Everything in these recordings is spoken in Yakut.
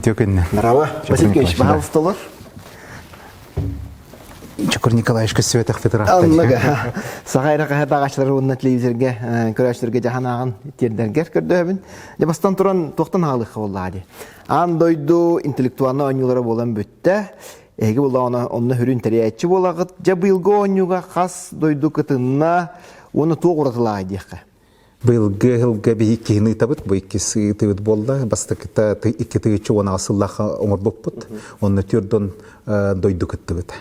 Үтүө күннэн. Здорово. Василий Николаевич, пожалуйста, олор. Чокур Николаевич көссүбэтэх Анныга. Саха эрэ хаһыат ааҕааччылары уонна телевизорга көрөөччүлэргэ дьаһан ааҕан тиэрдэргэр көрдөһөбүн. Дьэ бастан туран туохтан аҕалыахха буоллаҕа дии. Аан дойду интеллектуальнай оонньуулара буолан бүттэ. Эһиги буоллаҕына онно сүрүн тэрийээччи буолаҕыт. Дьэ быйылгы оонньууга хас дойду кытынна уонна туох уратылааҕый диэххэ. Быйылгы ыһылга биһи иккиһин ыытабыт, бу иккис ыытыбыт буолла. Бастакыта 2018 сыллаах оҥорбуппут. Онно түөрдон дойду кыттыбыт.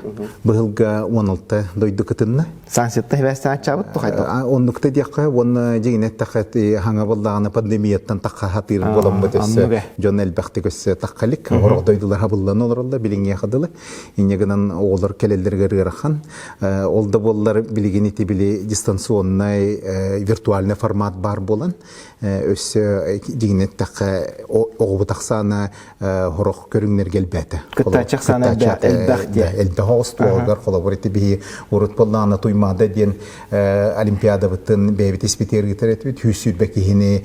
Быһылга 16 дойду кытынна. Санкцияттан хибээстээн аччаабыт тухайда. Оннукта диэххэ уонна дьиҥинэ эттэххэ хаҥа буоллаҕына пандемияттан тахха хатыыр буоламмыт өссө дьон элбэхтик өссө таххалик орох дойдулар хабыллан олороллор билиҥҥиэхэ дылы. Инньэ гынан оҕолор кэлэллэригэр ыарахан. Ол да буоллар билигин ити били дистанционнай виртуальный формат баар буолан өссө дьиҥинэ эттэххэ оҕобут ахсаана хорох көрүҥнэргэ элбээтэ. Кыттааччы ахсаана элбэх диэн. Элбэх оҕус туолгар холобур ити биһи урут буоллаҕына Туймаада диэн олимпиадабытын бэйэбит испитигэр ыытар этибит 120 киһини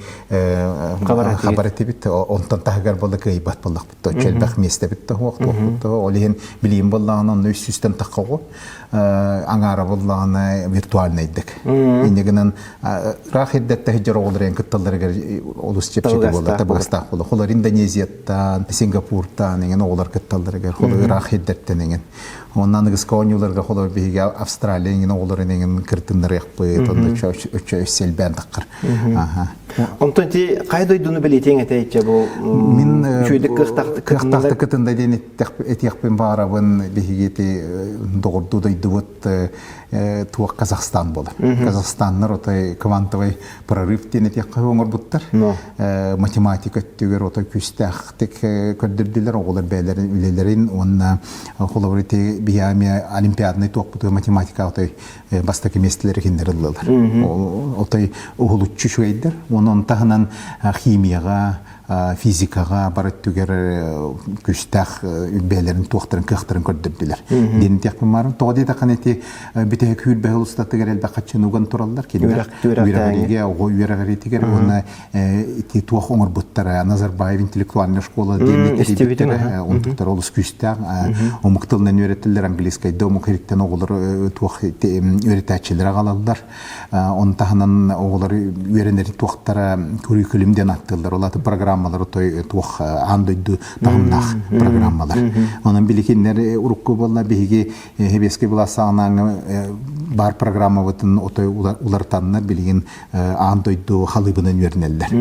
хабар этибит онтон таһыгар буолла кыайбат буоллахпыт Точчо элбэх миэстэбит да суох, туохпут да ол иһин билиим буоллаҕына онно үс сүүстэн тахха оҕо аҥаара буоллаҕына виртуальнайдык. Инньэ гынан ыраах ирдэттэ сылдьар оҕолор эн кытталларыгар олус чэпчэки буолар, табыгастаах буолар. Холор Индонезияттан, Сингапуртан эҥин оҕолор кытталларыгар, холор ыраах ирдэртэн эҥин. Онно аныгыска оонньууларга холор биһиги Австралия эҥин оҕолорун эҥин кыртыннарыахпыт, онно өчө өссө элбээн таххар. Онтон ити хайа дойдуну бэлиэтиэҥ этэй иччэ бу Мин үчүгэйдик кыахтаахтык кыахтаахтык кытында диэн этиэхпин баарабын биһиги ити доҕордуу дойдубут туох Казахстан буолар. Казахстаннар отой квантовый прорыв диэн этиэххэ оҥорбуттар. Математика өттүгэр отой күүстээхтик көрдөрдүлэр оҕолор бэйэлэрин үлэлэрин уонна холобур ити биһиги олимпиадный туохпутугар математика отой бастакы миэстэлэри кинилэр ыллылар. Отой уһулуччу үчүгэйдэр. Онон таһынан химияҕа, физикаҕа бар өттүгэр күүстээх бэйэлэрин туохтарын кыахтарын көрдөрдүлэр. Диэн этиэхпин баарым. Тоҕо диэтэххинэ ити бүтэһик сүүрбэ устатыгар элбэх хаччыны уган тураллар. Кинилэр үөрэҕиригэ, оҕо үөрэҕиритигэр уонна ити туох оҥорбуттара Назарбаев интеллектуальная школа диэн тэрийбиттэрэ онтуктар олус күүстээх омук тылынан үөрэтэллэр английскайда омук ириттэн оҕолор туох үөрэтээччилэр аҕалаллар он таһынан оҕолор үөрэнэр туохтара curriculum диэн аттыыллар ол аты программалар той туох аан дойду таһымнаах программалар онон биликиннэр урукку буолла биһиги Сэбиэскэй былаас саҕанааҥы баар программабытын отой уларытаннар билигин аан дойду халыыбынан үөрэнэллэр.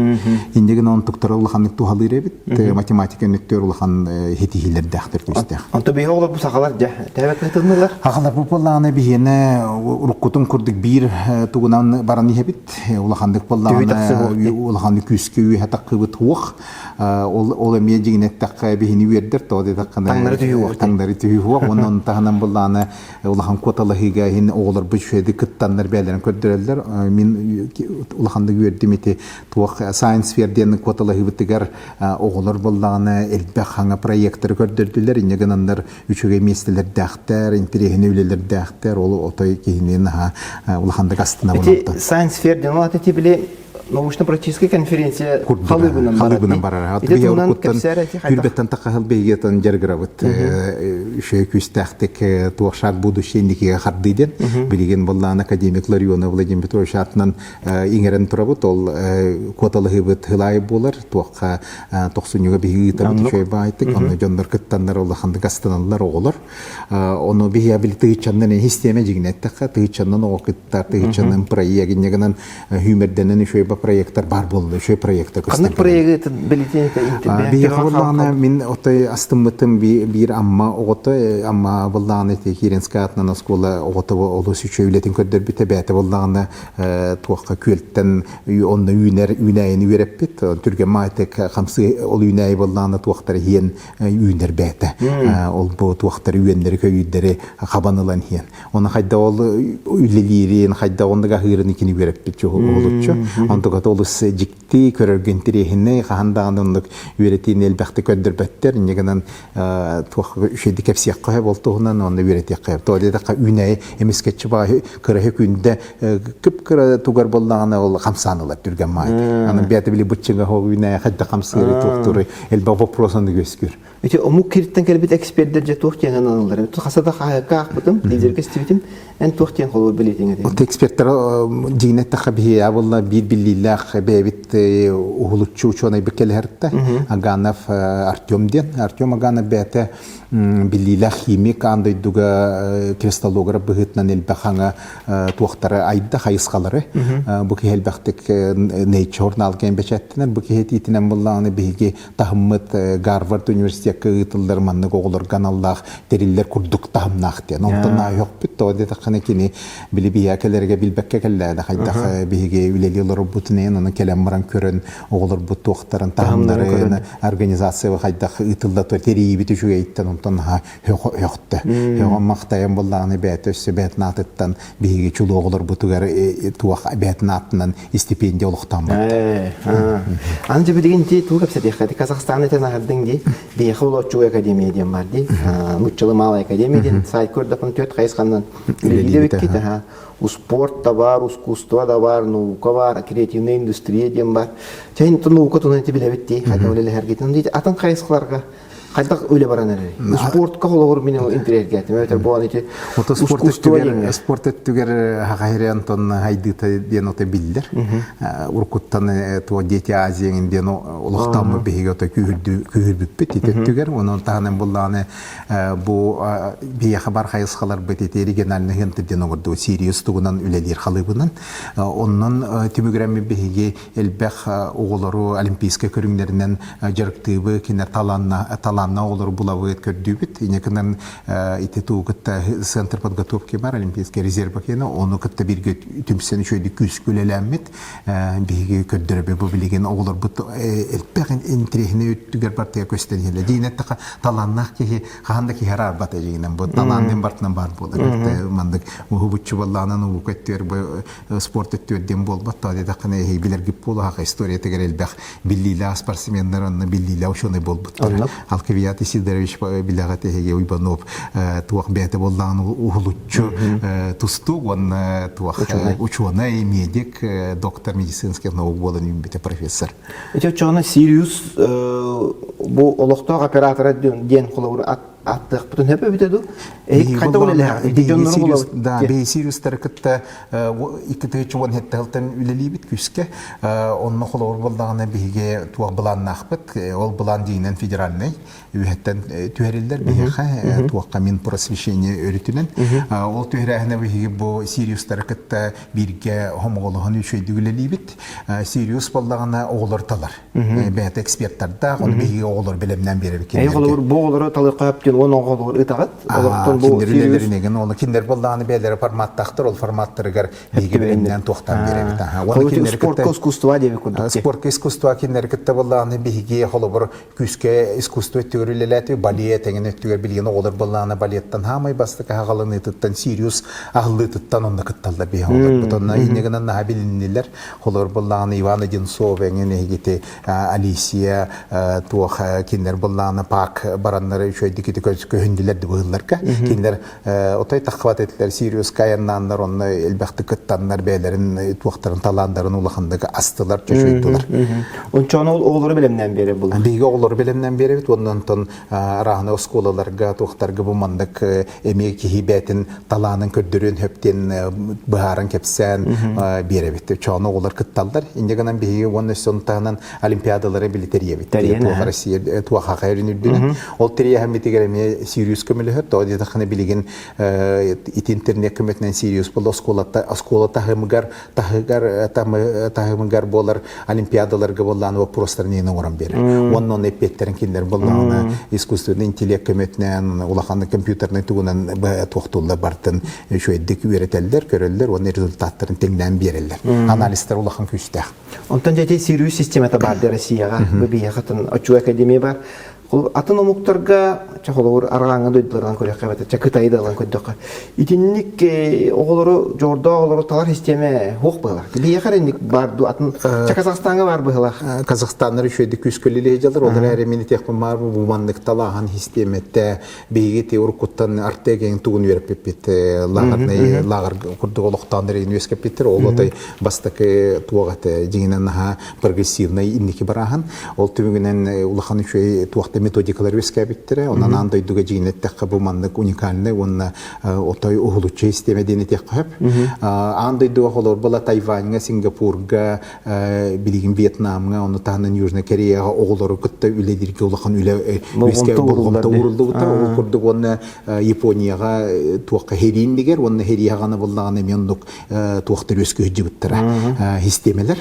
Инньэ гынан онтуктара улаханнык туһалыыр эбит. Математика өнүктөр улахан хитиһиилэрдээхтэр күүстээх. Онто биһи оҕолор бу сахалар дьэ тэбэт кытыннылар. Сахалар бу буоллаҕына биһиэнэ уруккутун курдук биир тугунан баран иһэбит. Улаханнык буоллаҕына улаханнык күүскэ үөһэ таххыбыт уох. Ол ол эмиэ дьиҥин эттэххэ биһини үөрдэр тоҕо диэтэххинэ таҥнары түһүү таҥнары түһүү уох. Онон таһынан буоллаҕына улахан куоталаһыыга иһин оҕолорбут үчүгэйдик кыттаннар бэйэлэрин көрдөрөллөр. Мин улаханнык үөрдүм ити туох Science Fair диэн куоталаһыыбытыгар оҕолор буоллаҕына элбэх хаҥа проекттары көрдөрдүлэр. Инньэ гынаннар үчүгэй миэстэлэрдээхтэр, интэриэһинэй үлэлэрдээхтэр. Ол отой киһини наһаа улаханнык астынабын. Ити Science Fair диэн ол аты били научно-практическая конференция халыыбынан халыыбынан барар. Ити туһунан кэпсээр эти Түрбэттэн тахаһыл бэйгетан жаргырабыт. Үшөй күүстээхтик туох шаг будущее инникиге хардыы диэн. Билигин боллаан академик Ларионов Владимир Петрович атынан иҥэрэн турабыт. Ол куоталаһыыбыт хылаай буолар. Туохха тохсунньуга биһиги ыытабыт үчүгэй баайтык. Онно дьоннор кыттаннар улаханнык астыналлар оҕолор. Ону биһиги били тыһыччаннан систиэмэ дьигинэттэххэ тыһыччаннан оҕо кыттар, тыһыччаннан проект инньэ хүүмэрдэнэн үчүгэй проекттар бар буолла үчүгэй проекта көстөр. Ханнык проегы билитин Биһиэхэ буоллаҕына мин отой астыммытым биир Амма оҕото Амма буоллаҕына ити Киренскай атынан оскуола оҕото олус үчүгэй үлэтин көрдөрбүтэ бэйэтэ буоллаҕына туохха күөлтэн онно үүнэр үүнээйини үөрэппит түргэн маайтык хамсыы ол үүнээйи буоллаҕына туохтары иһиэн үүнэр бэйэтэ ол бу туохтары үөннэри көйүүрдэри хабан ылан иһиэн Оны хайда ол үлэлиирин, хайда оннук аһыырын икини үөрэппит уһулуччу. Онтуката олус дьикти, көрөргө интэриэһинэй, хаһан даҕаны оннук үөрэтиини элбэхтик көрдөрбөттөр. Инньэ гынан туох үчүгэйдик кэпсиэххэ сөп ол туһунан уонна үөрэтиэххэ сөп. Тоҕо диэтэххэ үүнээйи эмискэччи баҕайы кыраһы күндэ кып-кыра тугар буоллаҕына ол хамсаан ылар түргэн маай. Аны бэйэтэ били быччыҥа хоһу үүнээйи хайдах хамсыырый туохтууруй элбэх вопрос оннук үөскүүр. Ити омук кириттэн кэлбит экспердэр дьэ туох диэн аналлар? Хаса да хаһыакка аахпытым, лидергэ истибитим. Эн туох диэн холобур бэлиэтиҥ этэй? От эксперттэр дьиҥинэ эттэххэ биһиэхэ буолла биир биллиилээх бэйэбит уһулуччу учуонайбыт кэлэһэртэ Аганов Артем диэн. Артем Аганов бэйэтэ биллиилээх химик аан дойдуга кристаллограф быһыытынан элбэх хаҥа туохтары айда хайысхалары. Бу киһи элбэхтик Nature журнал кэм бэчээттэнэр. Бу киһи этиитинэн буоллаҕына биһиги таһыммыт Гарвард университекка ыытыллар маннык оҕолорго аналлаах тэриллэр курдук таһымнаах диэн. Онтон ааһыахпыт тоҕо диэтэххинэ кини били биһиэхэ кэлэргэ билбэккэ кэллээдэ хайдах биһиги үлэлии олорорбутун иһин ону кэлэн баран көрөн оҕолорбут туохтарын таһымнарын организация хайдах ыытылла тэрийиибит үчүгэйиттэн онтон наһаа өһөхтө. Өҕө махтайан буоллаҕына бэйэтэ өссө бэйэтин аатыттан биһиги чулуу оҕолорбутугар туох бэйэтин аатынан истипиэндийэ олохтоон барда. Аны дьэ билигин ити тугу кэпсэтиэххэ Казахстан этэн аһардыҥ дии. Биһиэхэ Улуоччугай академия диэн бар дии. Нуччалы Малая академия диэн сайтка көрдөхпүнэ түөрт хайысханан үлэлиир эбиккит. Успуорт да бар, искусство да бар, наука бар, креативная индустрия диэн бар. Чэ, наука туһунан ити билэбит дии. Хайдах үлэлэһэргитин. Атын хайысхаларга Хайдах үлэ баран эрэрий? Спортка холобур мин интэриэһиргээтим. Эбэтэр буолан ити Ото спорт өттүгэр спорт өттүгэр Хахайри Антон хайдыыта диэн ото биллэр. Уруккуттан туо Дети Азии диэн олохтооммут биһиги ото күүһүрбүппүт ити өттүгэр. Онон таһынан буллаҕына бу биһиэхэ бар хайысхаларбыт ити региональный хынты диэн оҥорду Сириус тугунан үлэлиир халыыбынан. Оннон түмүгүрэммит биһиги элбэх оҕолору олимпийскай көрүҥнэринэн дьарыктыыбы, кинилэр талаанна, талаанна оҕолору булабыт, көрдүүбүт. Инньэ гынан ити туу кытта центр подготовки бар, олимпийскай резерва киэнэ, ону кытта бииргэ түмсэн үчүгэйдик күүскэ үлэлээммит биһиги көрдөрөбү бу билигин оҕолорбут элбэх интэриэһинэй өттүгэр бартыга көстөн иһэллэр. Дьиҥинэн эттэххэ, талааннаах киһи хаһан да киһи араарбат дьиҥинэн бу талаанныын бартынан баар буолар. Маннык уһубуччу буоллаҕына наука өттүгэр бу спорт өттүгэр диэн буолбат тоҕо диэтэххинэ эһиги билэргит буолуохха историятыгар элбэх биллиилээх спортсменнар онно биллиилээх учуонай буолбуттар. Алкивиад Сидорович билэҕит эһиги Уйбанов туох бэйэтэ буоллаҕын уһулуччу тустуук уонна туох учуонай, медик, доктор медицинских наук буолан үүммүтэ профессор. Ити оччоҕуна Сириус бу олохтоох оператора диэн холобур аттыахпытын сөп эбитэ дуу? Эһиги хайдах үлэлэһэҕит? Ити дьоннору булабыт. Да, биһиги Сириустары кытта 2017 сылтан үлэлиибит күүскэ. Онно холобур буоллаҕына биһиги туох былааннаахпыт. Ол былаан дьиҥинэн федеральнай үөһэттэн түһэриллэр биһиэхэ туохха Минпросвещение өрүтүнэн. Ол түһэрээһинэ биһиги бу Сириустары кытта бииргэ хомоҕолоһон үчүгэйдик үлэлиибит. Сириус буоллаҕына оҕолор талар. Бэйэтэ эксперттардаах, ону биһиги оҕолор бэлэмнээн биэрэбит кинилэргэ. Холобур, бу оҕолору талыахха сөп диэн уон оҕолор ытаҕыт. Олортон бу кинилэр оны кинилэр буоллаҕына бэйэлэрэ форматтаахтар, ол форматтарыгар биһиги бэлэмнээн туохтаан биэрэбит. Уонна кинилэри кытта искусство диэбит курдук. Спортка искусство кинилэри кытта буоллаҕына биһиги холобур күүскэ искусство өттүгэр үлэлээтибит, балет эҥин өттүгэр билигин оҕолор буоллаҕына балеттан хаамай бастакы аҕалыныытыттан Сириус аһыллыытыттан онно кытталлар биһиги оҕолорбут. Онно инньэ гынан наһаа билиннилэр. Холобур буоллаҕына Иван Одинцов эҥин эһигити Алисия туох кинилэр буоллаҕына пак бараннары үчүгэйдик ити көһүндүлэр да быһылларга. Кинилэр отой таххыбат этилэр Сириуска айаннааннар онно элбэхтик кыттаннар бэйэлэрин туохтарын талааннарын улаханнык астылар чочуйдулар. Ончону оҕолору бэлэмнээн биэрэр буолар. Биһиги оҕолору бэлэмнээн биэрэбит уонна онтон арааһына оскуолаларга туохтарга бу маннык эмиэ киһи бэйэтин талаанын көрдөрүөн сөп диэн быһааран кэпсээн биэрэбит. Чоону оҕолор кытталлар. Инньэ гынан биһиги уонна өссө ону таһынан олимпиадалары били тэрийэбит. Туох Россия туох хахайрын үрдүнэн. Ол тэрийэһэммитигэр эмиэ Сириус көмөлөһөр. Тоҕо диэтэххинэ билигин ити интернет көмөтүнэн Сириус буолла оскуолата оскуола таһымыгар таһыгар таһымыгар буолар олимпиадаларга буоллаан вопростарын иһин оҥорон биэрэр. Уонна онно эппиэттэрин кинилэр буоллаҕына искусственный интеллект көмөтүнэн улахан компьютернай тугунан туохтууллар бартын үчүгэйдик үөрэтэллэр, көрөллөр уонна результаттарын тэҥнээн биэрэллэр. Анализтар улахан күүстээх. Онтон дьэ ити Сириус системата баар Россияҕа, бу биһиэхэ оччугай академия бар. Атын омуктарга, чэ холобур арҕааҥҥы дойдуларынан көрүөххэ эбэтэр чэ Кытайы да ылан көрдөххө, итинник оҕолору, дьоҕурдаах оҕолору талар систиэмэ суох быһыылаах. Биһиэхэ эрэ инник баар дуу, атын чэ Казахстаҥҥа баар быһыылаах. Казахстаннар үчүгэйдик күүскэ үлэлии сылдьаллар, ол эрээри мин этиэхпин баар бу маннык талааһын систиэмэтэ биһиги ти уруккуттан Артегиан тугун үөрэппиппит лааҕырнай лааҕыр курдук олохтоон эрин үөскэппиттэр. Ол отой бастакы туох этэ дьиҥинэн наһаа прогрессивнай инники барааһын. Ол түмүгүнэн улахан үчүгэй туохта методикалар үөскээбиттэрэ. Онон аан дойдуга дьиҥинэн эттэххэ бу маннык уникальнай уонна отой уһулуччу систиэмэ диэн этиэххэ сөп. Аан дойдуга холобур була Тайваньҥа, Сингапурга, билигин Вьетнамҥа, ону таһынан Южная Кореяҕа оҕолору кытта үлэлииргэ улахан үлэ болҕомто ууруллубута. Ол курдук уонна Японияҕа туохха херииннигэр уонна херияҕаны буллаҕына эмиэ оннук туохтар үөскүү сылдьыбыттара систиэмэлэр.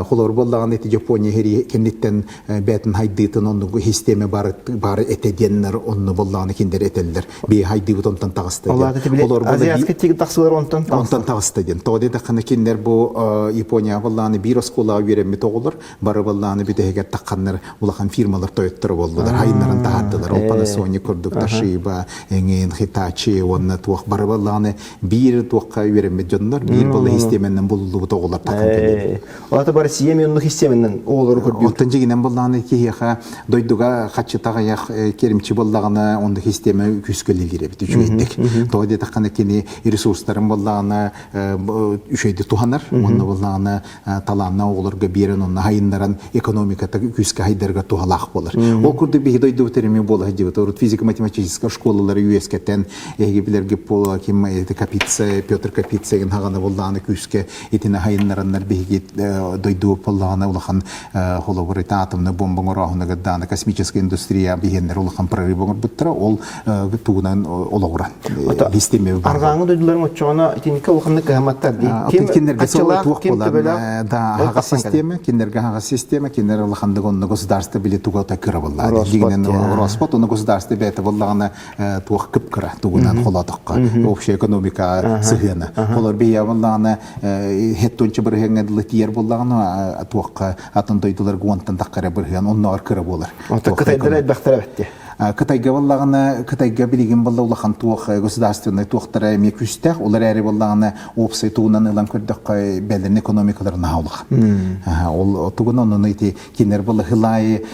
Холобур буоллаҕына ити Япония херии кэнниттэн бээтин хайдыытын оннук систиэмэ баар этэ диэннэр онну буоллаҕына кинилэр этэллэр. Би хайдыыбыт онтон таҕыста диэн. Олор Азиатскай тигр тахсылар онтон онтон таҕыста диэн. Тоҕо диэтэххинэ кинилэр бу Япония буоллаҕына биир оскуолаҕа үөрэммит оҕолор бары буоллаҕына бүтэһигэр тахханнар улахан фирмалар тойотторо буоллулар. Хайыннарын таһаардылар. Ол Panasonic курдук Toshiba, эҥин, Hitachi уонна туох бары буоллаҕына биир туохха үөрэммит дьоннор биир буолла систиэмэннэн булуллубут оҕолор таххан кэллилэр. Ол бары Россия оннук систиэмэннэн оҕолору көрдүүр. Оттон дьигинэн буоллаҕына киһиэхэ дойдуга хаччыта аҕыйах керимчи буоллаҕына оннук систиэмэ күүскэ үлэлиир эбит үчүгэйдик. Тоҕо диэтэххинэ кини ресурстарын буоллаҕына үчүгэйдик туһанар уонна буоллаҕына талааннаах оҕолорго биэрэн онно хайыннаран экономиката күүскэ хайдарыгар туһалаах буолар. Ол курдук биһи дойдубут эремиэ буола сылдьыбыт. Урут физико-математическай школалары үөскэтэн эһиги билэргит буола ким Капица, Петр Капица хаҕана буоллаҕына күүскэ итини хайыннараннар биһиги дойдубут буоллаҕына улахан холобур ити атомный бомба оҥорооһунугар дааны космическая индустрия биһиэннэр улахан прорыв оҥорбуттара ол тугунан олоҕуран системе Арҕааҥы дойдуларын оччоҕуна итинникэ улаханнык кыһамматтар дии. Ким кинилэргэ туох ким төбөлөөх да аһаҕас система, кинилэргэ аһаҕас система, кинилэр улаханнык онно государство били туга та кыра буоллаҕа. Дигинэн Роспот, ону государство бэйэтэ буоллаҕына туох кып-кыра тугунан холоотоххо общая экономика сыһыана. Холор бэйэ буоллаҕына хеттонча бырыһыаҥҥа дылы тиийэр буоллаҕына туохха атын дойдуларга уонтан таххара бырыһыан оннооҕор кыра буолар. Кытайдара элбэхтэрэ бэтти. Кытайга буоллаҕына, Кытайга билигин буолла улахан туох государственнай туохтара эмиэ күүстээх, ол эрээри буоллаҕына уопсай тугунан ылан көрдөххө бэлэн экономикалара наһаа улахан. Ол тугун оннуна ити кинилэр буолла сыл аайы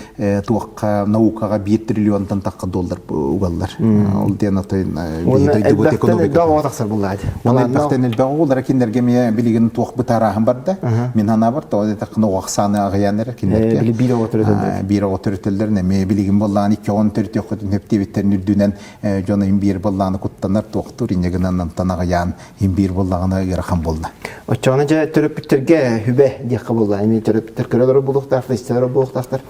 туохха наукаҕа биир триллионтан тахха доллар угаллар. Ол диэн отой дойдубут экономиката. Элбэх оҕо тахсар буллаады. Уонна элбэхтэн элбэх оҕолара кинилэргэ эмиэ билигин туох бытаарааһын барда. Мин санаабар тоҕо диэтэххинэ оҕо ахсааны аҕыйаан эрэр кинилэргэ. Биир оҕо төрөтөллөр. Биир оҕо төрөтөллөр эмиэ билигин буоллаҕына икки оҕону төрөтүөххүтүн сөп диэбиттэрин үрдүнэн дьон иһин биир буоллаҕына куттанар туохтуур инньэ гынан онтон аҕыйаан иһин биир буоллаҕына ыарахан буолла. Оччоҕуна дьэ төрөппүттэргэ сүбэ диэххэ буолла. Эмиэ төрөппүттэр көрөлөрө буолуохтаахтар, истэлэрэ буолуохтаахтар.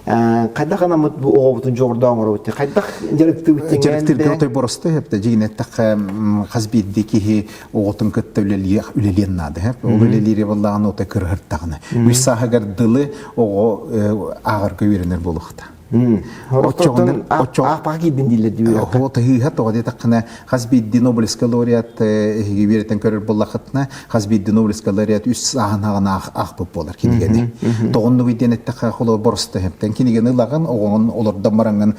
Хайдах анаммыт бу оҕобутун дьоҕурдаах оҥоробут хайдах дьарыктыыбыт Дьарыктыырга отой боростой хэптэ дьигин эттэххэ хас биирдии киһи оҕотун кытта үлэлиэн наада. Ол үлэлиири буоллаҕына отой кырыһыртаҕына. Үс сааһыгар дылы оҕо ааҕарга үөрэнэр буолуохта. Аахпаха киирдин дииллэр дии. Оҕо тыһыыһа тоҕо диэтэххинэ хас биирдии Нобелевскай лауреат эһиги үөрэтэн көрөр буоллаххытына хас биирдии Нобелевскай лауреат үс сааһын аҕына аахпыт буолар кинигэни. Тоҕоннугуй диэн эттэххэ холобур боросто хэптэн кинигэни ылаҕын оҕоҥун олордон бараҥҥын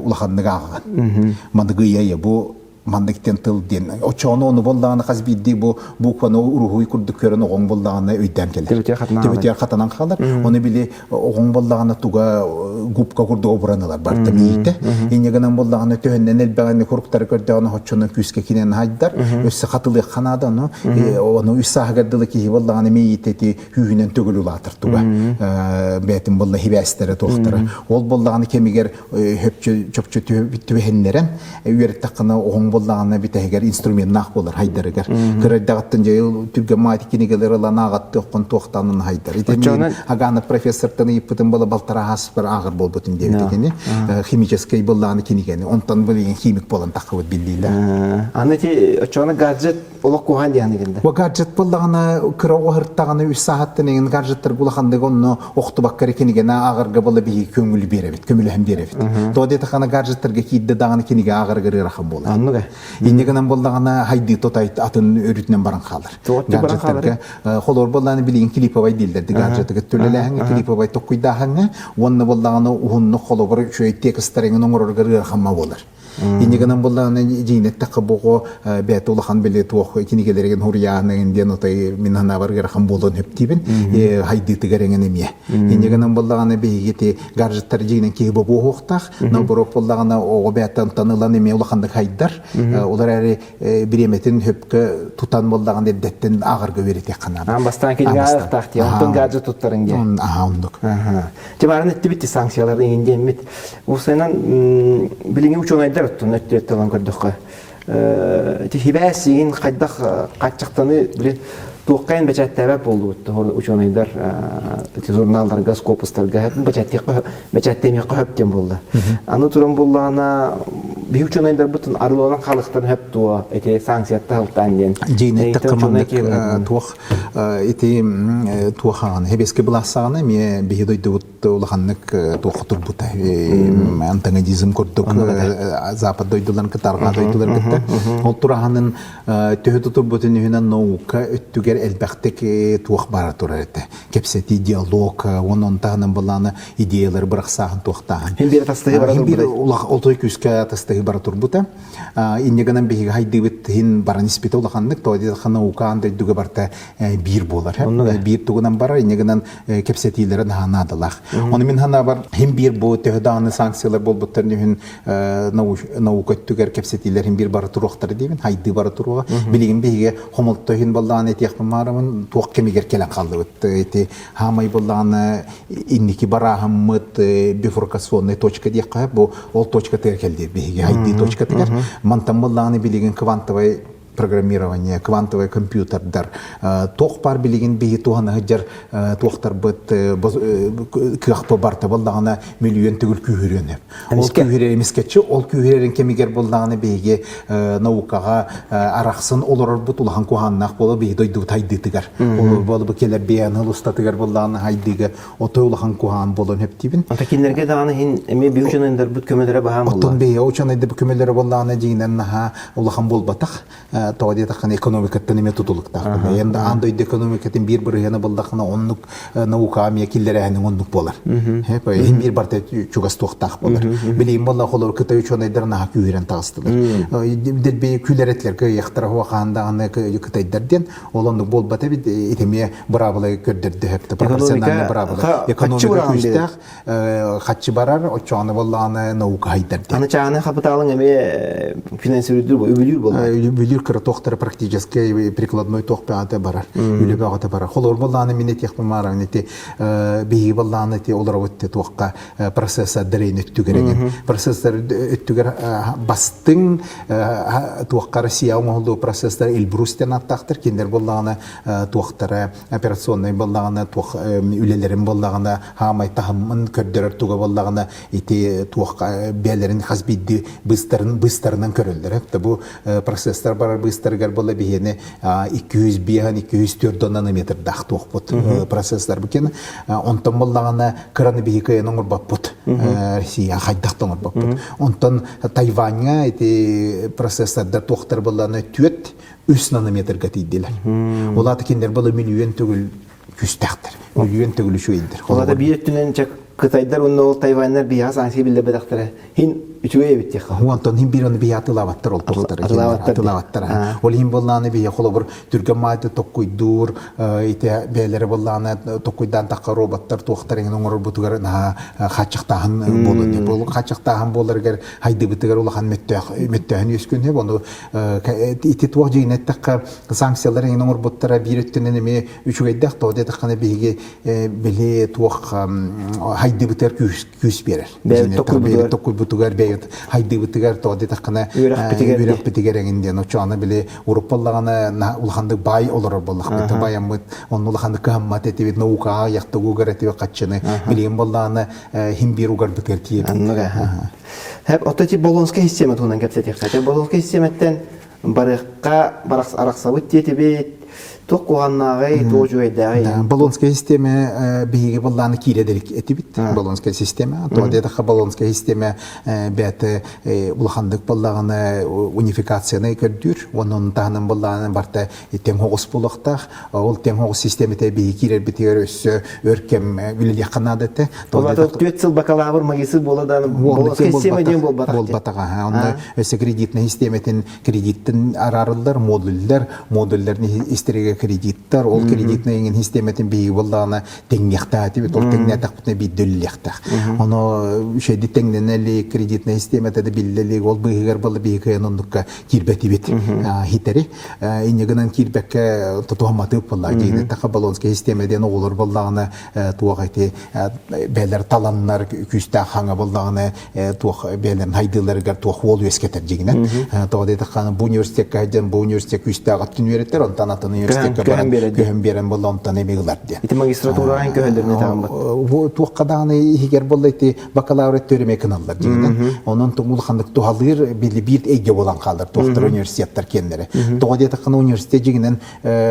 улаханнык ааҕаҕын. Маныгы ийэ бу маннык диэн тыл диэн оччоҕуна ону буоллаҕына хас биирдии бу букваны уруһуй курдук көрөн оҕоҥ буоллаҕына өйдөөн кэлэр. Төбөтүгэр хатанан хаалар. Ону били оҕоҥ буоллаҕына туга губка курдук обуран ылар барыта миитэ. Инньэ гынан буоллаҕына төһөннөн элбэҕини куруктары көрдөҕүнэ оччонон күүскэ кинэн хайдар. Өссө хатылыахха наада ону. Ону үс сааһыгар дылы киһи буоллаҕына миитэ ити күүһүнэн төгүл улаатар туга. Бээтин буолла хибээстэрэ туохтара. Ол буоллаҕына кэмигэр хөпчө чопчу түбэһиннэрэн үөрэттэххинэ оҕоҥ буоллаҕына бүтэһигэр инструменнаах буолар хайдарыгар. Кыра эрдэҕиттэн дьэ түргэн маати кинигэлэр ылан ааҕаттыаххын туохтаанын хайдар. Ити Агаанов профессортан ыйыппытым была балтараа ааспар ааҕар буолбутум диэбит кини. Химическэй быллааны кинигэни. Онтон билигин химик буолан таххыбыт биллиилэр. Аны ити оччоҕуна гаджет олох куһаан диэн гинде. Бу гаджет буллаҕына кыра оҕоһыртаҕына үс саахаттан эҥин гаджеттар улаханнык онно охтубакка эрэ кинигэни ааҕарга була биһиги көҥүл биэрэбит, көмөлөһөн биэрэбит. Тоҕо диэтэххинэ гаджеттарга киирдэ даҕаны кинигэ ааҕарыгар ыарахан буолар. Оннук. хеп. Инне гынан боллаҕына хайдыы тотай атын өрүтүнэн баран хаалар. Гаджеттарга холор боллааны билигин клиповай дииллэр гаджетыгы төлөлээһиҥҥэ клиповай токкуйдааһыҥҥа уонна боллаҕына уһуннук холобур үчүгэй текстарыҥын оҥороргор ыараханма буолар. Инне гынан боллаҕына дьиинэттэххэ боҕо бэйэтэ улахан били туох кинигэлэригин хуруйааһыныгын диэн отой мин санаабар ыарахан буолуон хөптиибин хайдыытыгар эҥин эмиэ. Инне гынан боллаҕына биһиги ти гаджеттар дьиинэн киһи бобуоһуохтаах, наоборот боллаҕына оҕо бэйэттэн ылан эмиэ улаханнык хайдар. Ол эрээри бириэмэтин хөпкө тутан буоллаҕына эрдэттэн ааҕарга үөрэтиэххэ наада. Аан бастаан кинигэ ааҕыахтаах дии, онтон гаджет туттарыҥ диэн. Аха, оннук. Тимарын эттибит санкциялар иҥин диэммит. Уусайынан билиҥҥи учуонайдар оттон өттүөттэ ылан көрдөххө ити хибээс иҥин хайдах хааччахтаны били туоххайын бэчээттээбэт буоллубут учуонайдар ити журналларга, скопустарга бэчээттиэххэ бэчээттиэмиэххэ хөп диэн буолла. Аны туран буоллаҕына биһи учуонайдарбытын арыланан хаалыахтарын хөп дуо ити санкцияттан ылтаан диэн. Дьиинэтте маннык туох ити туох аҕаны хэбиэски былаассаҕына эмиэ биһи дойдубут улаханнык туохха турбута антагонизм курдук запад дойдуларын кытта арҕаа дойдуларын кытта ол тураһанын төһө тутурбутун үһүнэн наука өттүгэр элбэхтик туох бара турар этэ кэпсэтии диалог уонна он таһынан былааны идеялары бырахсааһын туохтааһын. Хин биир атастаһыы бара турбута. Олтой күүскэ атастаһыы бара турбута. Инне гынан биһиги хайдыыбыт хин баран испитэ улаханнык тоҕо диэтэххэ наука аан дойдуга барта биир буолар. Биир тугунан барар инне гынан кэпсэтиилэрэ наһаа наадалаах. Ону мин санаабар хин биир бу төһө даҕаны санкциялар буолбуттарын үһүн наука өттүгэр кэпсэтиилэр хин биир бара туруохтара диибин хайдыы бара туруоҕа. Билигин биһиги хомолто иһин буоллаҕына этиэхпин баарабын туох кэмигэр кэлэн хааллыбыт. Ити хаамай буоллаҕына инники барааһыммыт бифуркационный точка диэххэ бу ол точкатыгар кэлди биһиги хайдыы точкатыгар мантан буоллаҕына билигин квантовай программирование, квантовай компьютердар туох бар билигин биһи туһана сылдьар туохтарбыт кыахпы барта буоллаҕына мөлүйүөн төгүл күүһүрүөн ол күүһүрэр эмискэччи ол күүһүрэрин кэмигэр буоллаҕына биһиги наукаҕа арахсын олорорбут улахан куһааннаах буола биһи дойдубут хайдыытыгар буолбу кэлэр биэһэн устатыгар буоллаҕына хайдыыга отой улахан куһаан буолан хөптүүбүн. Ата кинилэргэ даҕаны иһин эмиэ биһи учуонайдарбыт көмөлөрө баһаам буолла. Оттон биһи учуонайдарбыт көмөлөрө буоллаҕына дьиҥинэн наһаа улахан буолбатах. Тоҕо диэтэххинэ экономикаттан эмиэ тутулуктаах. Аан дойду экономикатын биир бырыһыана буоллаххына оннук наукаҕа эмиэ киллэрээһиниҥ оннук буолар. Иһин биир барыта чугас туохтаах буолар. Билигин буолла холобур Кытай учуонайдара наһаа күүһүрэн таҕыстылар. Дэлби күлэр этилэр кыайыахтара хуахаан даҕаны кытайдар диэн ол оннук буолбата эбит ити эмиэ быраабыла көрдөрдө сөптө пропорциональный быраабыла экономика күүстээх хаччы барар оччоҕуна буоллаҕына наука хайдар диэн аны чааһынай хапытаалыҥ эмиэ финансируйдуур үбүлүүр буолла үбүлүүр кыра туохтара практически прикладной туох бөҕөтө барар үлэ бөҕөтө барар холобур буоллаҕына мин этиэхпин баарабын ити биһиги буоллаҕына ити олоробут туохха процессордар өттүгэр эҥин процессор өттүгэр бастыҥ туохха Россия оҥоһуллуу процесстар Эльбрус диэн ааттаахтар кинилэр буоллаҕына туохтара операционнай буоллаҕына туох үлэлэрин буоллаҕына хаамай таһымын көрдөрөр туга буоллаҕына ити туох бэйэлэрин хас биирдии быыстарын быыстарынан көрөллөр бу процесстар барар быыстарыгар буолла биһиэни 205 204 нанометрдаах туохпут процесстар бу онтон буоллаҕына кыраны биһи кыайан оҥорбоппут Россия хайдах да оҥорбоппут онтон Тайваньҥа ити процессордар туохтар буоллаҕына түөрт үс нанометрга тиийдилэр. Ол аата кинилэр была мөлүйүөн төгүл күүстээхтэр. Мөлүйүөн төгүл үчүгэйдэр. Ол аата биир өттүнэн кытайдар уонна ол тайваньнар биһиэхэ санкция биллэрбэтэхтэрэ хин үчүгэй эбит диэххэ. Онтон хин биир ону биһи атылаабаттар ол туохтара. Атылаабаттар. Атылаабаттар. Ол иһин буоллааны биһи холобур түргэн маайты токкуйдуур ити бэйэлэрэ буоллааны токкуйдаан тахха роботтар туохтар эҥин оҥорорбутугар наһаа хааччахтааһын буолуон. Бу хааччахтааһын буоларыгар хайдыбытыгар улахан мөттөөх мөттөөһүн үөскүөн ону ити туох дьиҥин эттэххэ санкциялар эҥин оҥорбуттара биир өттүнэн эмиэ үчүгэйдэх тоҕо диэтэххинэ биһиги били туох хайдыбытыгар күүс биэрэр бэйэбит токкуйбутугар бэйэбит хайдыбытыгар тоҕо диэтэххинэ үөрэхпитигэр эҥин диэн оччоҕуна били уруппаллаҕына улаханнык баай олорор буоллахпыт байаммыт онно улаханнык кыһаммат этибит наукаҕа яхтыгугар этибит хаччыны билигин буоллаҕына хим биир угарбытыгар тиийэбит Хэп, оттон ити Болонскай система туһунан кэпсэтиэххэ. Болонскай систематтан барыахха арахсабыт диэтибит. Туох куһаҕаннааҕый, туох үчүгэйдээҕий? Болонская система биһиги быллааны киирэ этибит. Болонская система. То диэтэххэ Болонская система бэйэтэ улаханнык буоллаҕына унификацияны көрдүүр. Онон таһынан буоллаҕына барта тэҥ оҕус буолуохтаах. Ол тэҥ оҕус систиэмэтэ биһиги киирэрбитигэр өссө өр кэм үлэлиэххэ наада этэ. Түөрт сыл бакалавр, магистр буола да Болонская система диэн буолбатах. Буолбатах. Онно өссө кредитнай систиэмэтин кредиттэн араарыллар модуллар, модулларын истэригэ кредиттар, ол кредитнай иҥин систиэмэтин биһиги буоллаҕына тэҥниэхтээх ол тэҥнээтэхпитинэ биирдэ үлэлиэхтээх. Ону үчүгэйди тэҥнэнэ илик кредитнай систиэмэтэ да биллэ илик, ол быыһыгар буолла биһиги кыайан оннукка киирбэтибит хитэри. Инньэ гынан киирбэккэ тутуһамматык буолла. Дьиҥинэ таха Болонскай систиэмэ диэн оҕолор буоллаҕына туох ити бэлэр таланнар күүстээх хаҥа буоллаҕына туох бэйэлэрин хайдыыларыгар туох уол үөскэтэр дьиҥинэн. Тоҕо диэтэххэ бу университекка сылдьан бу университет күүстээх өттүн үөрэттэр, онтон атын университекка баран көһөн биэрэн буолла, онтон эми ылар диэн. Ити магистратураҕа көһөллөрүн этэҕин Бу туохха даҕаны иһигэр буолла ити бакалавр өттүгэр эмиэ кыналлар дьиҥинэн. Онон улаханнык туһалыыр били биир эйгэ буолан хаалар туохтар университеттар киэннэрэ. Тоҕо диэтэххинэ университет дьиҥинэн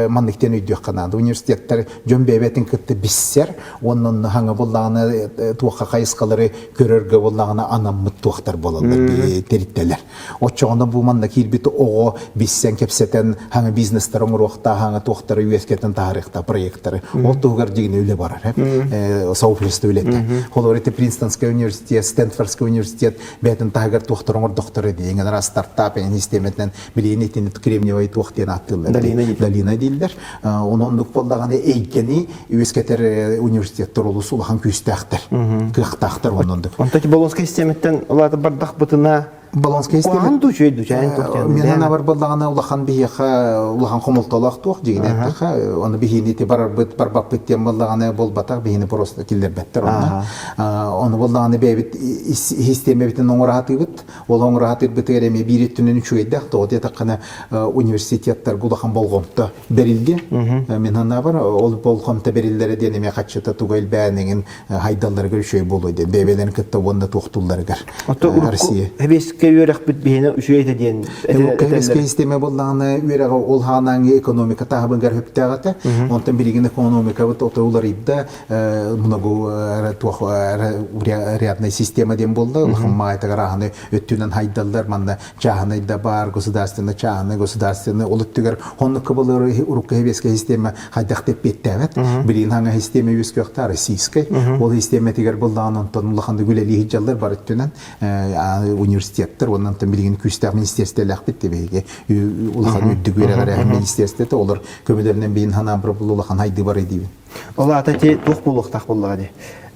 маннык диэн өйдүөххэ наада. Университеттар дьон бэйэбэтин кытта биссэр, уонна онно хаҥа буоллаҕына туохха хайысхалары көрөргө буоллаҕына анаммыт туохтар буолаллар тэрилтэлэр. Оччоҕуна бу манна киирбит оҕо биссэн кэпсэтэн хаҥа бизнестары оҥоруохтаах, хаҥа туохтары үөскэтэн таһаарыахтаах проекттары. Ол туһугар дьиҥинэ үлэ барар. Сообщество үлэтэ. Холобур, ити Принстонскай университет, Стэнфордскай университет бэйэтин таһыгар туохтары оҥордохторо дии. Эҥин стартап эҥин систиэмэтинэн билигин итини кремниевай туох диэн ааттыыллар. Долина дииллэр. Онон оннук буоллаҕына эйгэни үөскэтэр университеттар олус улахан күүстээхтэр, кыахтаахтар оннук. Онтон Болонскай систиэмэттэн улаата бардахпытына Болонскай систиэмэ дуу, үчүгэй дуу, чээн туох диэн. Мин санаабар буоллаҕына улахан биһиэхэ улахан хомолтолоох туох дьиҥинэ эттэххэ, ону биһиини ити барарбыт, барбаппыт диэн буоллаҕына буолбатах, биһини просто киллэрбэттэр онно. Ону буоллаҕына бэйэбит систиэмэбитин оҥоро сатыыбыт. Ол оҥоро сатыырбытыгар эмиэ биир өттүнэн үчүгэйдээх, тоҕо диэтэххинэ университеттарга улахан болҕомто бэрилгэ. Мин санаабар, ол болҕомто бэриллэрэ диэн эмиэ хаччыта туга элбээн эҥин хайдалларыгар үчүгэй буолуо диэн бэйэлэрин кытта уонна туохтуулларыгар. Россия. Хэбиэскэ үөрэхпит биһиэнэ үчүгэй этэ диэн Хэбиэскэ систиэмэ буоллаҕына үөрэҕэ ол хаанааҥҥы экономика таһымыгар сөптөөх этэ. Онтон билигин экономикабыт ото уларыйда, много туох рядная система диэн буолла. Улахан маайтагар аһаны өттүнэн хайдаллар манна чааһынай да баар, государственный, чааһынай, государственный ол өттүгэр оннукка болор урукку хэбиэскэ система хайдах тэппиэттээбэт. Билигин хаҥа система үөскүөхтэ российскай. Ол систематыгар буллаҕын онтон улаханнык үлэлии сылдьаллар бар өттүнэн университеттар уонна онтон билигин күүстээх министерстволаахпыт биһиги улахан үрдүк үөрэҕэр министерствота олор көмөлөрүнэн биин ханаан улахан хайдыы бар диибин. Ол аата ити туох буолуохтаах буоллаҕа дии.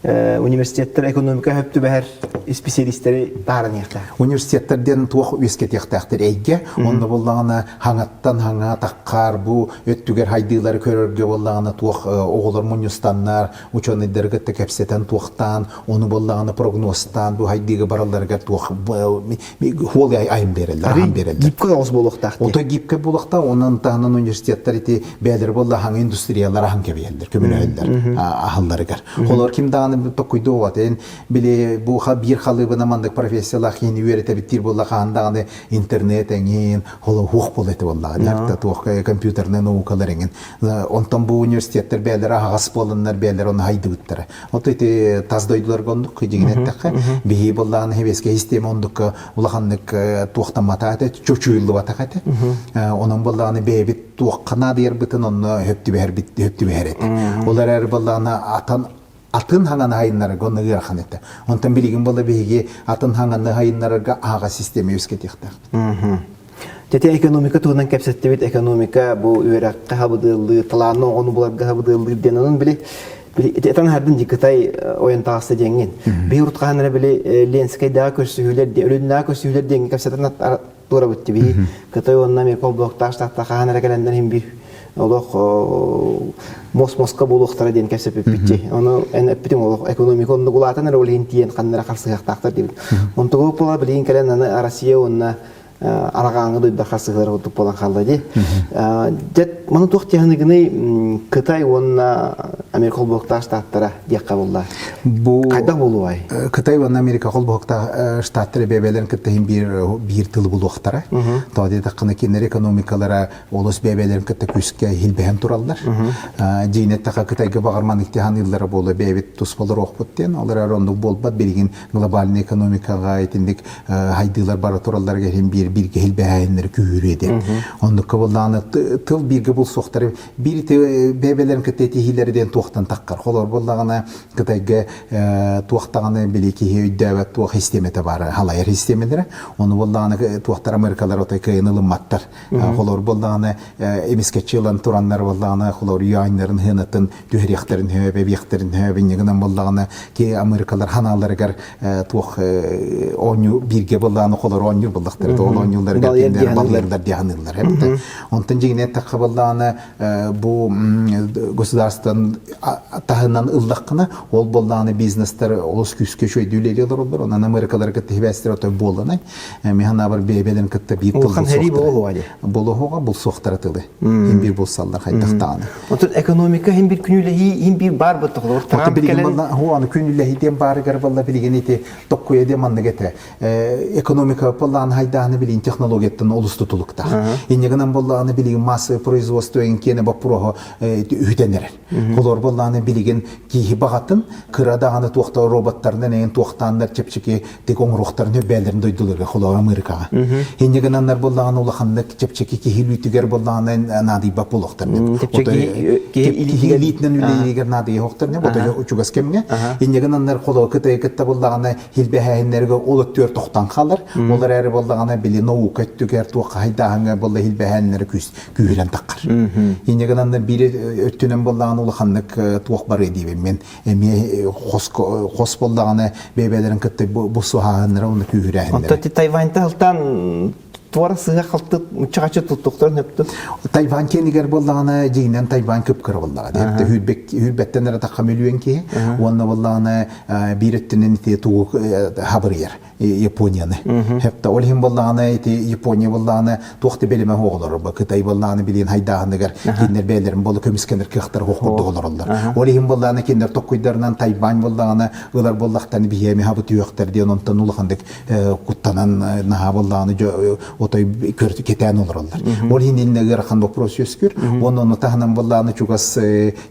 Университеттар экономика хөп түбэһэр исписэлиистэри таһааран иһиэхтээх. Университеттар диэн туох үөскэтиэхтээхтэр эйгэ. Онно буоллаҕына хаҥаттан хаҥа таххаар бу өттүгэр хайдыылары көрөргө буоллаҕына туох оҕолор мунньустаннар, учуонайдары кытта кэпсэтэн туохтаан, ону буоллаҕына прогнозтаан бу хайдыыга баралларыгар туох хуол айым биэрэллэр, ахан биэрэллэр. Гибкэй оҕус буолуохтаах. Ото гибкэй буолуохтаах, онон таһынан университеттар ити бэйэлэрэ буолла хаҥа индустриялар ахан кэбиһэллэр, көмөлөһөллөр аһалларыгар. Олор ким даҕаны токкуйдуо эн били бу биир халыыбына маннык профессиялаах киһини үөрэтэбит диир буолла хаһан даҕаны интернет эҥин холо хуох буола этэ буоллаҕа туох компьютернай наукалар эҥин онтон бу университеттар бэйэлэрэ аһаҕас буоланнар бэйэлэрэ ону хайдыбыттара От ити тас дойдуларга оннук дьиҥин эттэххэ, биһи буоллаҕына сэбиэскэй систиэмэ оннукка улаханнык туохтамматах этэ, чочуйуллубатах этэ. Онон буоллаҕына бэйэбит туохха наадыйарбытын онно хөп түбэһэрбит хөп түбэһэр этэ. Ол эрээри буоллаҕына атын атын хаҥаны хайыннарарга онно ыарахан этэ. Онтон билигин буолла биһиги атын хаҥаны хайыннарарга аһаҕас систиэмэ үөскэтиэхтээхпит. Дьэ экономика туһунан кэпсэттибит. Экономика бу үөрэххэ хабыдыаллыыр, талаанны оҕону буларга хабыдыаллыыр диэн. Онон били этэн аһардын дии Кытай ойон таҕыста диэҥҥин. Биһи урут хаһан эрэ били Ленскэйдээҕи көрсүһүүлэр диэн, Өлүннээҕи көрсүһүүлэр диэҥҥин кэпсэтэн туорабыт дии. Кытай уонна Америка холбоһуктаах штаттар хаһан эрэ кэлэннэр иһин биир олох мос-моска буолуохтара диэн кэпсэппиппит Ону эн эппитиҥ олох экономика оннук улаатан эрэ ол иһин тиийэн ханна эрэ харсыһыахтаахтар диэбит. Онтугу буола билигин кэлэн аны Россия уонна. арҕааҥы дойду харсыһыылара курдук буолан хаалла дии. Дьэ, маны туох диэхиныгыный Кытай уонна Америка холбоһуктаах штаттара диэххэ буолла. Бу Хайдах буолуой? Кытай уонна Америка холбоһуктаах штаттара бэйэлэрин кытта иһин биир биир тылы булуохтара. Тоҕо диэтэххинэ кинилэр экономикалара олус бэйэлэрин кытта күүскэ иһилбэһэн тураллар. Дьиҥинэ эттэххэ Кытайга баҕар маннык тиһаныыллара буолуо бэйэбит туспа олоруохпут диэн. Ол эрээри оннук буолбат билигин глобальнай экономикаҕа итинник хайдыылар бара туралларыгар иһин биир бииргэ иһилбэһээһиннэри күүһүрүө диэн. Оннукка буоллаҕына тыл бииргэ булсуохтары биир ити бэйэлэрин кытта этиһиилэри диэн туохтан таххар. Холобур буоллаҕына Кытайга туох даҕаны били киһи өйдөөбөт туох систиэмэтэ баар халайар систиэмэлэрэ. Ону буоллаҕына туохтар Америкалар отой кыайан ылымматтар. Холобур буоллаҕына эмискэччи ылан тураннар буоллаҕына холобур юаньнарын хыанатын түһэриэхтэрин сөп, эбиэхтэрин сөп, инньэ гынан буоллаҕына ки Америкалар ханааларыгар туох оонньуу бииргэ буоллаҕына холор оонньуур буоллахтара ол оонньууларыгар кинилэр балыырдар дии саныыллар эбит. Онтон дьиҥинэ эттэххэ буоллаҕына бу государствон таһынан ыллаххына ол буоллаҕына бизнестэр олус күүскэ үчүгэйдик үлэлии олороллор онон Америкалары кытта сибээстэр отой буолланай мин санаабар бэйэбэлэрин кытта биир тыл Улахан сэрии буолуоҕа дии. Буолуоҕа булсуохтара тылы. Хин биир булсаллар хайдахтаҕына. Онтон экономика хин биир күнүүлэһии хин биир баар буолла холобур Трамп кэлэн аны күнүүлэһии диэн баарыгар балла билигин ити токкуйа диэн маннык этэ. Экономика боллааны хайдааны билигин технологияттан олус тутулуктаах. Инньэ гынан боллааны билигин массовое производство киэнэ боппуруоһу үһүтэн эрэр. Холор боллааны билигин киһи баҕатын кыра даҕаны туохта роботтарынан эҥин туохтааннар чэпчэки тик оҥоруохтарын өбээлэрин дойдуларга холоо Америкаҕа. Инньэ гынаннар буоллаҕына улаханнык чэпчэки киһи илиитигэр буоллаҕына наадыйбат буолуохтарын. Киһи илиитинэн үлэлииригэр наадыйыахтарын отой чугас кэмҥэ. Инньэ гынаннар холоо Кытайы кытта буоллаҕына хилбэһээһиннэргэ ол өттүгэр тохтон хаалар. Ол эрээри буоллаҕына били наука өттүгэр туохха хайдааһыҥҥа буолла хилбэһээһиннэри күүс күүһүрэн таххар. Инньэ гынаннар биир өттүнэн буоллаҕына улаханнык туох барыа диибин мен эмиэ хос буоллаҕына бэйбэлэрин кытта бу суһааһыннара уонна күүһүрээһиннэрэ. Онтон Тайваньта алтан туора сыһа халты муччаҕаччы туттуктарын өптү. Тайвань киэнигэр буоллаҕына дьиҥинэн Тайвань кыпкыра буоллаҕа. Дии. Хүүрбэттэн эрэ тахха мөлүйүөн киһи. Уонна буоллаҕына биир өттүнэн ити тугу хабырыйар. Японияны. Хепта ол иһин буоллаҕына ити Япония буоллаҕына туох да билимэ оҕолору Кытай буоллаҕына билиэн хайдааһыныгар кинилэр бэйэлэрин буола көмүскэнэр кыахтара суох курдук олороллор. Ол иһин буоллаҕына кинилэр токкуйдарынан Тайвань буоллаҕына ылар буоллахтан биһиэми хабы түһүөхтэр диэн онтон улаханнык куттанан наһаа буоллаҕына отой кэтээн олороллор. Ол иһин иннэ ыарахан вопрос үөскүүр. Уонна ону таһынан буоллаҕына чугас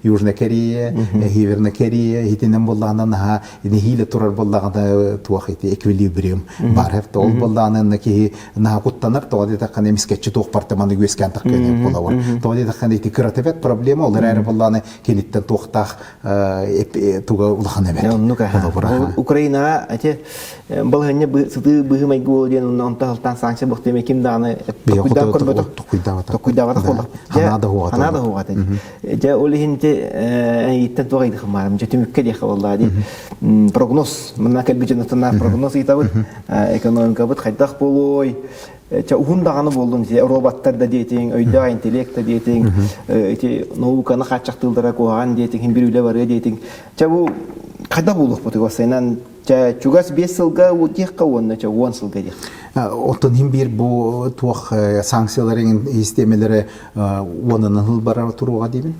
Южная Корея, Северная Корея итинэн буоллаҕына наһаа нэһиилэ турар буоллаҕына туох ити эквилибриум баар эбит ол буоллаҕына киһи наһаа куттанар тоҕо диэтэххинэ эмискэччи туох барта маны үөскээн таххыан буолабыр тоҕо диэтэххинэ ити кырата эбэт проблема ол эрээри буоллаҕына киниттэн туохтаах туга улахан эбэт оннук Украинаҕа ити балаһыанньа сытыы быһыы-майгы буолуо диэн онно онто алтан санкция буохтуйма ким даҕаны токкуйдаан көрбөтөх токкуйдаабатах буоллах ханаа да хуҕата ханаа да хуҕата Дьэ, ол иһин ити эйиттэн туох ыйдыхым баарым. Дьэ, түмүккэ диэххэ буоллаа дии. Прогноз. Манна кэлбит дьонуттан прогноз ыйытабыт. Экономикабыт хайдах буолуой? Чэ, уһун даҕаны буоллун ити роботтар да диэтиҥ, өйдөөх интеллект да диэтиҥ, ити науканы хааччахтыыллара куһаҕан диэтиҥ, бир үлэ барыа диэтиҥ. Чэ, бу хайдах буолуохпутуй уопсайынан Чэ, чугас 5 сылга диэххэ уонна чэ 10 сылга диэххэ. Оттон иһин биир бу туох санкцияларын систиэмэлэрэ уонунан сыл барар туруоҕа диибин.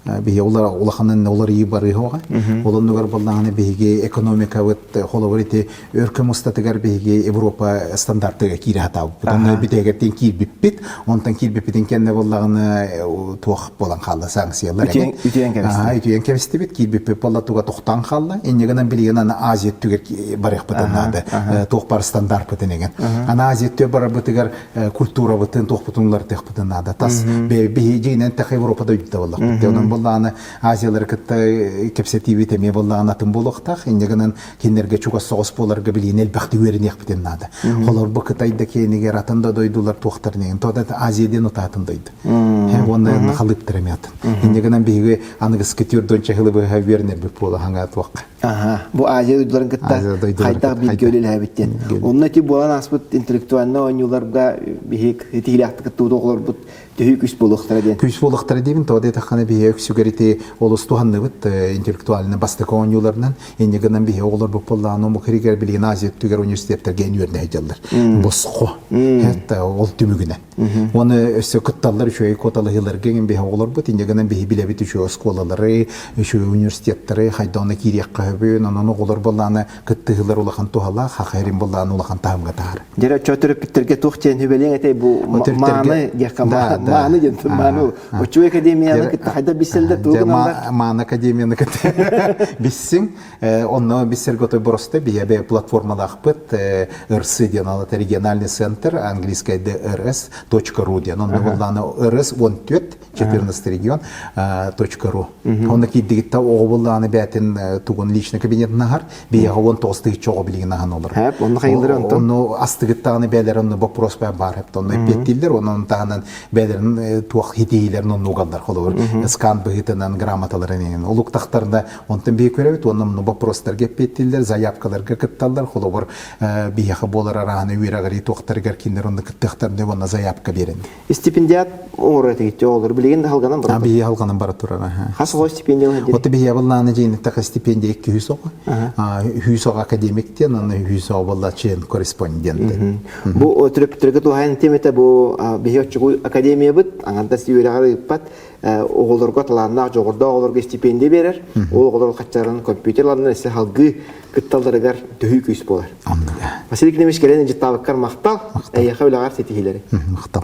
Биһиги улаханын уларыйыы барыһоҕа. Ол оннугар буоллаҕына биһиги экономикабыт холобур ити өр кэм устатыгар биһиги Европа стандартыга киирэ сатаабыппыт. Онно бүтээгэртэн киирбиппит. Онтон киирбиппитин кэннэ буоллаҕына туох буолан хаалла санкциялар. Үтүөн кэбистибит. Үтүөн кэбистибит. Киирбиппит буолла туга тохтоон хаалла. Инньэ гынан билигин аны Азия өттүгэр барыахпытын наада. Туох бар стандартпытын эгэн. Аны Азия өттүгэр барарбытыгар культурабытын, туохпутун уларытыахпытын наада. Тас биһи дьиҥинэн тэхэ Европа дойдута буоллахпыт. Онон буоллаҕына Азиялары кытта кэпсэтиибит эмиэ буоллаҕына атын буолуохтаах. Инньэ гынан кинилэргэ чугас соҕус буоларга билиини элбэхтик үөрэниэхпитин наада. Холобур Кытай да киэнигэр атын да дойдулар туохтарын тода Азия диэн утаатын дойду. Уонна халыптар эмиэ атын. Инньэ гынан биһиги аныгыскы түрдонча хылы быһа үөрэнэрбит буола хаҥа туохха. Аха, бу Азия дойдуларын кытта хайдах бииргэ үлэлээбит диэн. Онно ити буолан ааспыт интеллектуальнай оонньууларга биһик итиилээхтик кыттыбыт оҕолорбут төһүү күүс буолуохтара диэн. Күүс буолуохтара диибин, тоҕо диэтэххинэ биһиги. үксүгэр ити олус туһанныбыт интеллектуальный бастакы оонньууларынан. Инньэ гынан биһи оҕолорбут буоллаҕына омук иригэр билигин Азия өттүгэр университеттарга үөрэнэ сылдьаллар. Босхо. ол түмүгүнэн. Уонна өссө кытталлар үчүгэй куоталаһыыларга иҥин биһи оҕолорбут инньэ гынан биһи билэбит үчүгэй оскуолалары, үчүгэй университеттары хайдах киириэххэ сөбүн, онон оҕолор буоллаҕына кыттыһыылар улахан туһалаах, хаха эрин буоллаҕына улахан таһымҥа таһар. Дьэ, оччо төрөппүттэргэ туох диэн сүбэлиэҥ этэй бу мааны диэххэ мааны диэн мааны Оччугуй академияны кытта хайдах билсэллэр тугу гыналлар? Мааны академияны кытта билсиҥ. Онно билсэргэ отой боростой биһиэбэ платформалаахпыт РС диэн алата региональный центр английская ДРС .ру диэн. Онно буллааны РС 14 14 регион .ру. Онно киирдигитте оҕо буллааны бээтин тугун личный кабинетин аһар. Биһиэхэ 19 тыһыынча оҕо билигин аһан олорор. Хэп, онно хайыллар онтон? Онно астыгыттаҕына бээлэр онно вопрос баар хэп. Онно эппиэттииллэр, онон таһынан бээлэрин туох хитиилэрин оннугаллар холобур скан быһыытынан грамоталарын иһин олуктахтарына онтон биһи көрөбүт уонна онно вопростарга эппиэттииллэр заявкаларга кытталлар холобур биһиэхэ буолар арааны үөрэҕирии туохтарыгар кинилэр онно кыттыахтарына уонна заявка биэрэн Стипендиат оҥорор этигит оҕолор билигин да халганан бара биһи халганан бара турар хас оҕо стипендия ылар Ота биһи абыллааны дьиэниттэх стипендия 200 оҕо 100 оҕо академик диэн аны 100 оҕо буолла член корреспондент Бу төрөппүттэргэ туһаайан тиэмэтэ бу биһи оччугуй академиябыт аҥардас үөрэҕэр ыыппат оҕолорго талааннаах дьоҕурдаах оҕолорго стипендия биэрэр. Ол оҕолор хаччарын компьютер ыланнар өссө салгыы кытталларыгар төһүү күүс буолар. Василий Климович кэлэн ыдьыттаабыккар махтал. Эйиэхэ үлэҕэр ситиһиилэри. Махтал.